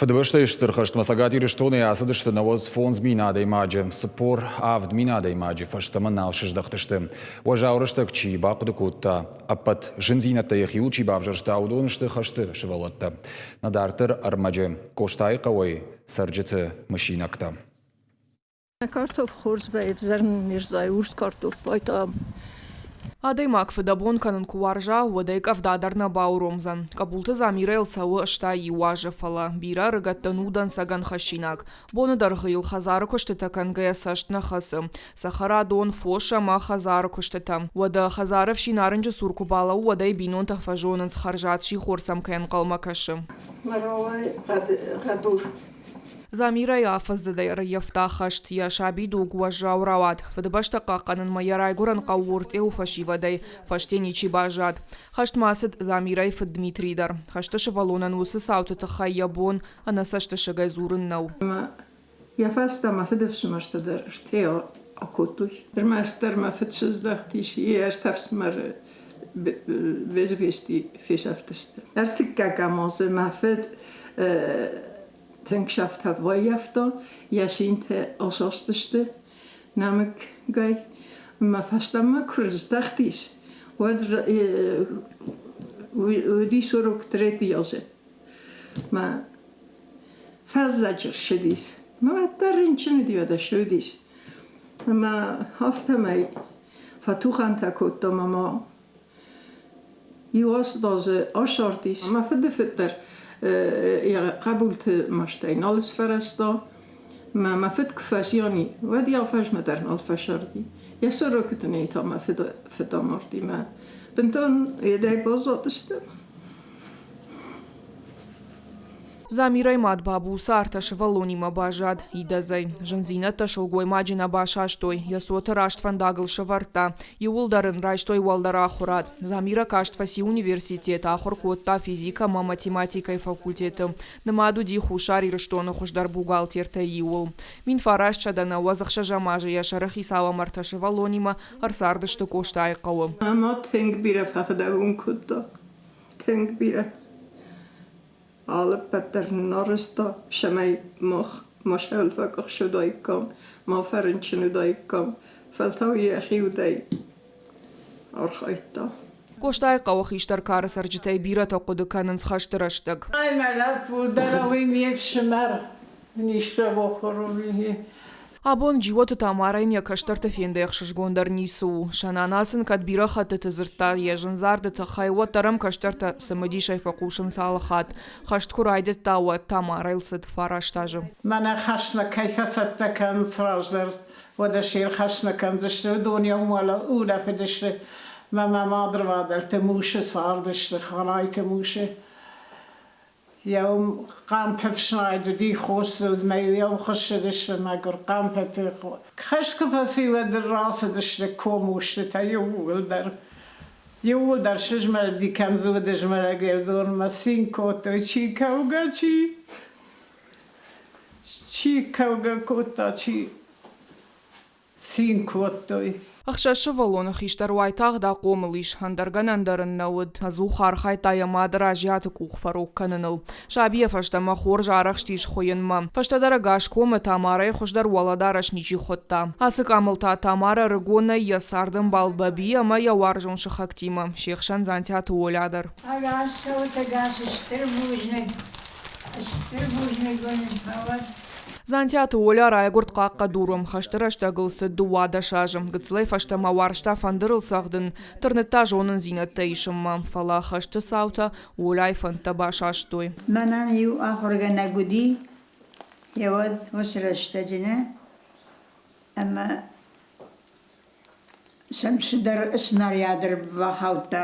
Фыдыбӕстӕйы Стыр хӕстмӕ Цӕгат Ирыстонӕй ацыдысты 95 000 адӕймаджы, 47 000 адӕймаджы фӕстӕмӕ нал сыздӕхтысты. Уӕззау рӕстӕг чи бахъуыды кодта, ӕппӕт зындзинӕдтӕ йӕхиуыл чи бавзӕрста, уыдон сты хӕсты сывӕллӕттӕ. Нӕ дарддӕр ӕрмӕджы Къостайы хъӕуӕй цӕрджыты мысинӕгтӕ. Картоф хорз вӕййы, не рзайы урс картоф байтам. Адӕймаг фыдӕбон кӕнын куы уарза, уӕд ӕй къӕвда дӕр нӕ бауромдзӕн. Къӕбулты Замирӕйыл цӕуы 81 азы, фӕлӕ бирӕ ӕрыгӕттӕн у дӕнцӕгӕн хӕссинаг. Боны дӕргъы йыл хӕдзары куыстытӕ кӕнгӕйӕ цӕст нӕ хӕцы. Цӕхӕрадон, фос ӕмӕ хӕдзары куыстытӕ. Уӕдӕ хӕдзары ӕфсин арынджы цур куы балӕууы, уӕд ӕй бинонтӕ фӕзонынц, хӕрзад сихор сӕм кӕй ӕнхъӕлмӕ кӕсы. Маралай хъӕдур. Замирӕйы афӕдздзыдӕй ӕрӕййӕфта хӕст, йӕ сабидуг уӕззау рауад. Фыдыбӕстӕ хъахъхъӕнынмӕ йӕ райгуырӕн хъӕу Ортъеуы фӕсивӕдӕй фӕсте ничи баззад. Хӕстмӕ ацыд Замирӕйы фыд Дмитрий дӕр. Хӕсты сывӕллонӕн уыцы цауты тыххӕй йӕ бон ӕнӕ цӕстысыгӕй дзурын нӕу. Ӕмӕ йӕ фӕстӕ мӕ фыдыфсымӕртӕ дӕр ӕртӕйӕ акодтой. Ӕрмӕстдӕр мӕ фыд сыздӕхтис, йе ӕртӕ фсымӕры безвести фесӕфтысты. Ӕртыккӕгӕм азы мӕ фыд тынг сӕфтӕ баййӕфта, йӕ синтӕ асастысты нӕмыггай. Ӕмӕ фӕстӕмӕ куы рыздӕхтис, уӕд уыдис урок третий азы. Мӕ фӕззӕджы ссыдис. Мӕ уӕддӕр рынчын уыди, уӕдӕ ссыдис. Ӕмӕ афтӕмӕй фӕтухӕнтӕ кодтам ӕмӕ Иу азы асардис. Мӕ фыдыфыд дӕр йӕ хъӕбулты мастӕй нал сфӕрӕзта. Мӕ мӕ фыд куы фӕзиан и, уӕд йӕ фӕзмӕ дӕр нал фӕсарди. Йӕ сорокытынӕй та мӕ фыд амарди. Мӕ бынтон йедӕй баззадыстӕм. Замирӕйы мад Бабуца ӕртӕ сывӕллонимӕ баззад идӕдзӕй. Зындзинӕдтӕ сылгоймаджы нӕ басастой, йӕ цоты раст фӕндагыл сӕвӕрдта, иууылдӕр ын райстой уӕлдӕр ахуырад. Замирӕ каст фӕци университет, ахуыр кодта физикӕ ӕмӕ математикӕйы факультеты. Нымад уыди Хуссар Ирыстоны хуыздӕр бухгалтертӕй иуыл. 1996 азы йӕ сӕрыхицау ӕмӕ ӕртӕ сывӕллонимӕ ӕрцардысты Къостайыхъӕуы. Ӕмӕ тынг бирӕ фӕфыдӕбон кодта, тынг бирӕ. Алыппӕт дӕр нын арӕзта, цӕмӕй мах ма сӕлфӕг ӕхсыдаиккам, ма фӕрынчын уыдаиккам, фӕлтау йӕхи удӕй архайдта. Къостайыхъӕуы хистӕр кары цӕрджытӕй бирӕтӕ хъуыды кӕнынц хӕсты рӕстӕг. Ай мӕ лӕппу дӕр уый ме фсымӕр, Абон Джиоты Тамарӕн йӕ кӕстӕрты фендӕй ӕхсызгондӕр ницы у. Сӕ нана сын кӕд бирӕ хӕттыты дзырдта йӕ зындзарды тыххӕй, уӕддӕр ӕм кӕстӕртӕ цымыдисӕй фӕхъусынц алы хатт. Хӕст куы райдыдта, уӕд Тамарӕйыл цыд фараст азы. Мӕнӕ хӕстмӕ кӕй фӕцӕттӕ кӕнынц раздӕр, уӕдӕ се рхӕстмӕ кӕндзысты, уыдон йӕ улӕфыдысты. Мӕ мӕ мадырвадӕлты мусы цардысты, Ханайты мусы. Йӕ уым хъӕмпы фснайд уыди, хосдзыд мӕ йӕ хуыссыдысты мӕгуыр хъӕмпыты. Хӕст куы фӕци, уӕд рацыдысты комустытӕ иууылдӕр. Иууылдӕр сызмӕлыди, кӕм дзы уыд змӕлӕг, уыдонмӕ цин кодтой, чи кӕугӕ, чи чи кӕугӕ кодта, чи цин кодтой. Ӕхсӕз сывӕллоны хистӕр уайтагъд ахъомыл ис, ӕндӕр гӕнӕн дӕр ын нӕ уыд. Ӕдзух архайдта йӕ мады Разиаты къух фӕрог кӕныныл. Сабийӕ фӕстӕмӕ хорз арӕхстис хуыйынмӕ. Фӕстӕдӕр ӕгас комы Тамарӕйы хуыздӕр уӕлӕдарӕс ничи хуыдта. Ацы къамыл та Тамарӕ ӕрыгонӕй йӕ цардӕмбал Бӕби ӕмӕ йӕ уарзон сыхӕгтимӕ, се хсӕн Дзантиаты Оля дӕр. Ӕгас цӕут, ӕгас, стыр бузныг, стыр бузныг уын фӕуӕд. Дзантиаты Оля райгуырд Хъахъхъӕдуры. Хӕсты рӕстӕгыл цыд 12 азы. Гыццылӕй фӕстӕмӕ уарзта фӕндырыл цӕгъдын, тырныдта зонындзинӕдтӕ исынмӕ. Фӕлӕ хӕсты цаутӕ Оляйы фӕндтӕ басастой. Мӕнӕн иу ахуыргӕнӕг уыди, йеуӕд уыцы рӕстӕджы нӕ, ӕмӕ сӕм цыдӕр снаряд ӕрбахаудта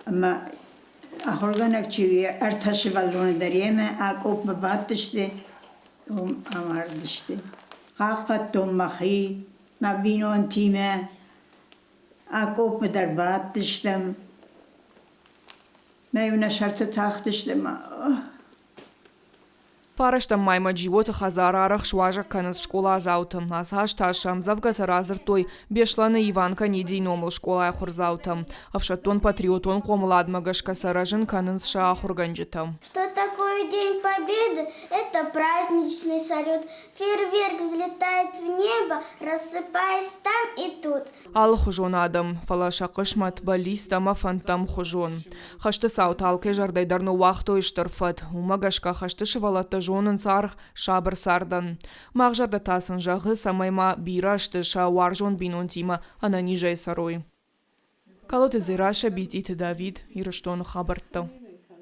ӕмӕ ахуыргӕнӕг чи у, ӕртӕ сывӕллоны дӕр йемӕ акъопмӕ бадтысты, уым амардысты. Хъахъхъӕдтон мӕхи, мӕ бинонтимӕ, акъопмӕ дӕр бадтыстӕм. Мӕ-иу нӕ сӕрты тахтысты ӕмӕ Фарӕстӕм маймӕ Джиоты хӕдзары арӕх суазӕг кӕнынц скъоладзауты. Ацы аз та сӕ ӕмдзӕвгӕтӕ радзырдтой Беслӕны Иван Канидийы номыл скъолайы ахуырдзаутӕ. Ӕфсӕддон-патриотон хъомыладмӕ гӕсгӕ сӕ рӕзын кӕнынц сӕ ахуыргӕнджытӕ. Что такое? Первый день Победы – это праздничный салют. Фейерверк взлетает в небо, рассыпаясь там и тут. Алыхуызон адӕм, фӕлӕ сӕ хъысмӕт, бӕллицтӕ ӕмӕ фӕндтӕ ӕмхуызон. Хӕсты цаутӕ алкӕй зӕрдӕй дӕр ныууагътой стыр фӕд. Уымӕ гӕсгӕ хӕсты сывӕллӕттӕ зонынц аргъ сабыр цардӕн. Мах зӕрдӕ та сын зӕгъы, цӕмӕй ма бирӕ сты сӕ уарзон бинонтимӕ ӕнӕнизӕй цӕрой. Калоты Дзерассӕ, Битъиты Давид, Ирыстоны хабӕрттӕ.